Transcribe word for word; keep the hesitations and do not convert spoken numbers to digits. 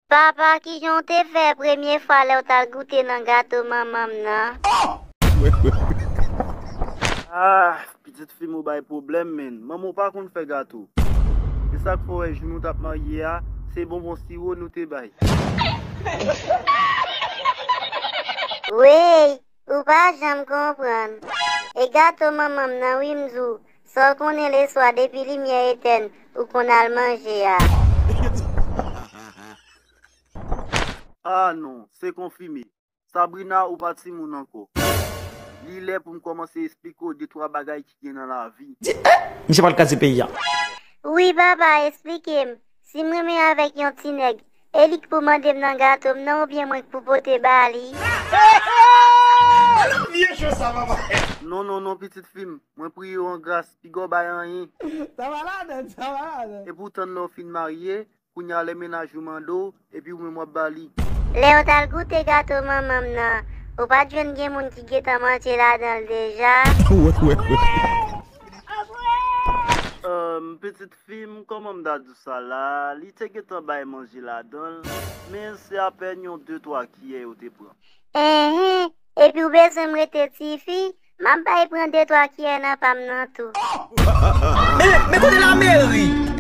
Papa, kijan w te fè premye fwa lè w t al goute nan gato manman m nan? Ah, pitit fi m ou bay pwoblèm, menn. Manman w pa konn fè gato. Se sa k fè w wè jou nou t ap marye a, se bonbon siwo nou te bay. Wey, ou pa janm konprann. E gato manman m nan wi m di w, sa w konnen leswa depi limyè etèn, ou konn al manje a. Ah non, se konfime. Sabrina, ou pa timoun ankò. Li lè pou m kòmanse esplike w de twa bagay ki gen nan lavi. Di, eh, misye pral kraze peyi a. Wi, papa, esplike m. Si m renmen avèk yon ti nèg, e li k pou mande m nan gato m nan oubyen mwen k pou pote ba li? Vye cho sa, papa. Non, non, non, pitit fi m. Mwen priye w an gras, piga w bay anyen. Sa va ladan, sa va ladan. Epoutan lè w fin marye, kounye a lè mennaj ou mande w, epi ou menm w ap ba li. Lè w t al goute gato manman m nan, ou pa t jwenn gen moun ki gentan manje ladan l deja? Ehm, pitit fi m, kòman m ta di w sa la? Li te gentan bay manje ladan l, men se apèn yon de twa kiyè yo te pran. Enhen, epi w bezwen m rete tifi? M ap bay pran de twa kiyè nan pa m nan tou. Men, men kote lameri?